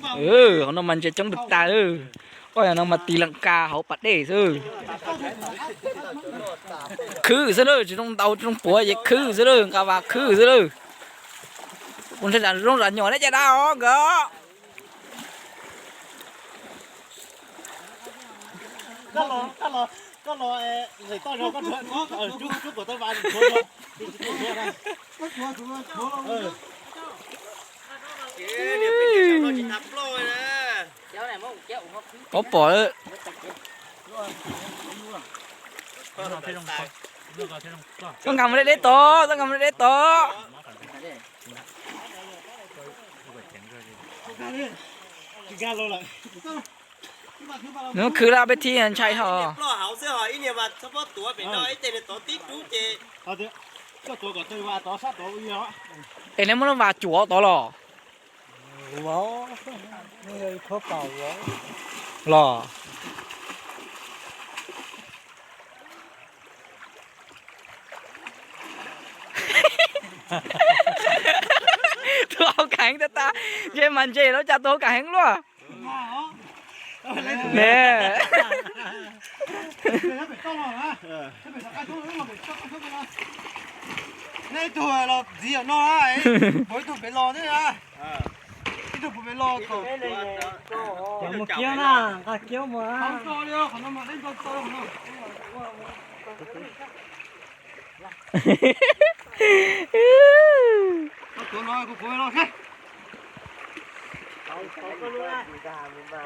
Hauv no mas ntses coob tag tag. Ob yam no mas tis lees kas hauv pas dej xwb. Khwb xwb na, tsis zoo ntaus tsis zoo puav ces khwb xwb na, nqa vas khwb xwb na. Kuv ntshai zam zoo zam nyuam neb caj dab os nkawd. Pom pom. Txoj nkag mus deb deb tod, txoj nkag mus deb deb tod. Nws khwv lawm peb thiaj ntshai ho. Es neb muab lub vas cuam tod los? Los. Tus hauv kam heev tag tag, ntses mas ntses los cas tus hauv kam heev luaj. Ne. Ib tug los ntxiv no, ib tug pem los thiab. Ib tug pem los kom, cov muaj kiab na, nqa kiab mus.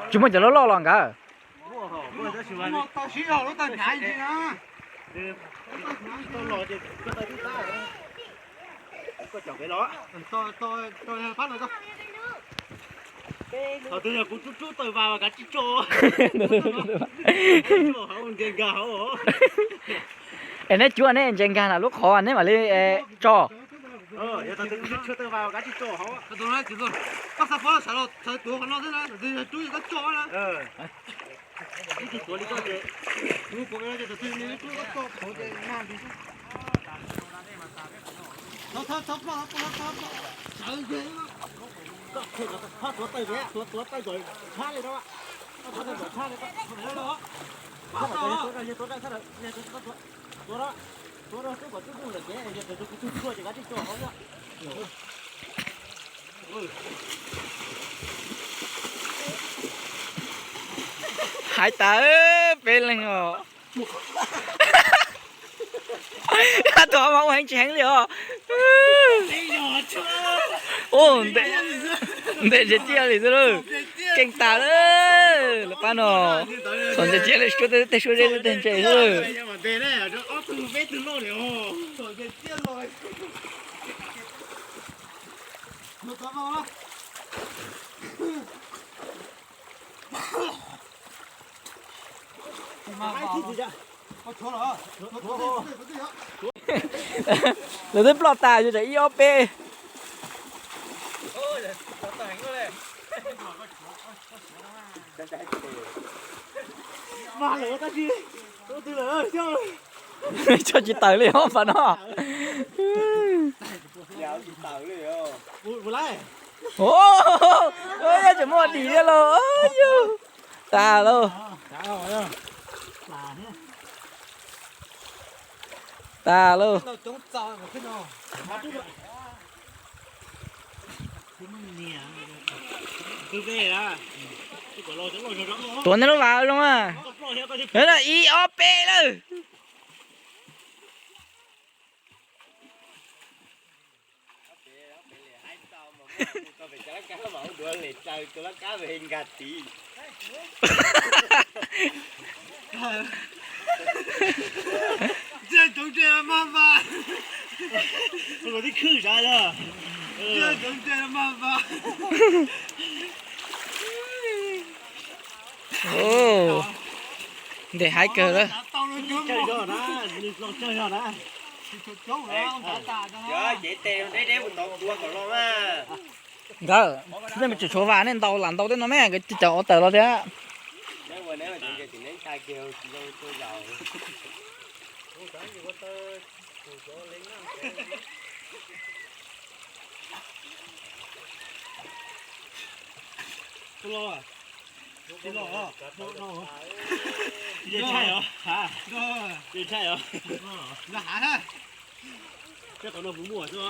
Tsis muaj cov loj loj los nkawd. Es neb cuab neb ntses nkag na lub qhov neb mam li tso. Hais tas peb leeg os. Tus hauv mas ua heev tsis heev li os. Ua ntej ntses ciaj li xwb lawm. Keej tas lawm lawv pab no. Txhom ntses ciaj li, suab tej suab zeb tej ntses xwb lawm. Lawv twb ploj tas yuav tsam ib ob peb. Tso tsis tawm li os pas no. Yog tseem muaj dim thiab lauj. Yus, tas lauj. Tas lauj. Tuav nej lub vas zoo a. Ib ob peb lawm. Ntes haib kawg lawm. Nkawd, nej mus tsum tshuav vas nej ntaus lam ntaus tej no me, nkawd cov ua tawm los thiab. Tus los, tus los, tus los. Ntshai os, ntshai os. Ntshai os. Ntshai os. Tej qhov no kuv muaj xwb.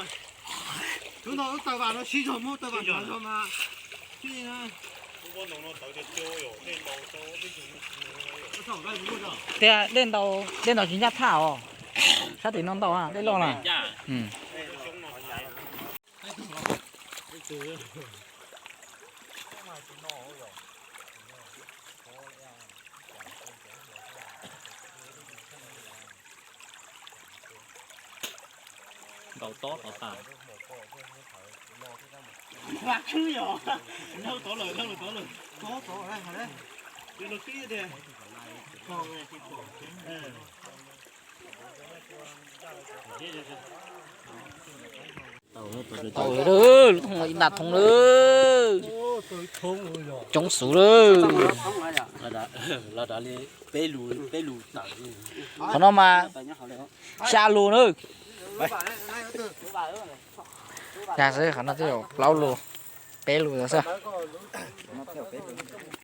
Tus no lub taw vam no siv zog muab taw vam zog mas. Tias dej ntau, dej ntau tsis ncaj thaj os. Sab tim no ntau, dej loj na. Ntaus tob tod tas. Khwb yog, ntaus tod lawm, ntaus tod lawm. Tod tod, tod tod. Tau, lub thooj ib nta thooj lawm. Coob xwb lawm. Qhov no mas xya lus na. Yog xwb, qhov no twb yog plaub lus, peb lus xwb.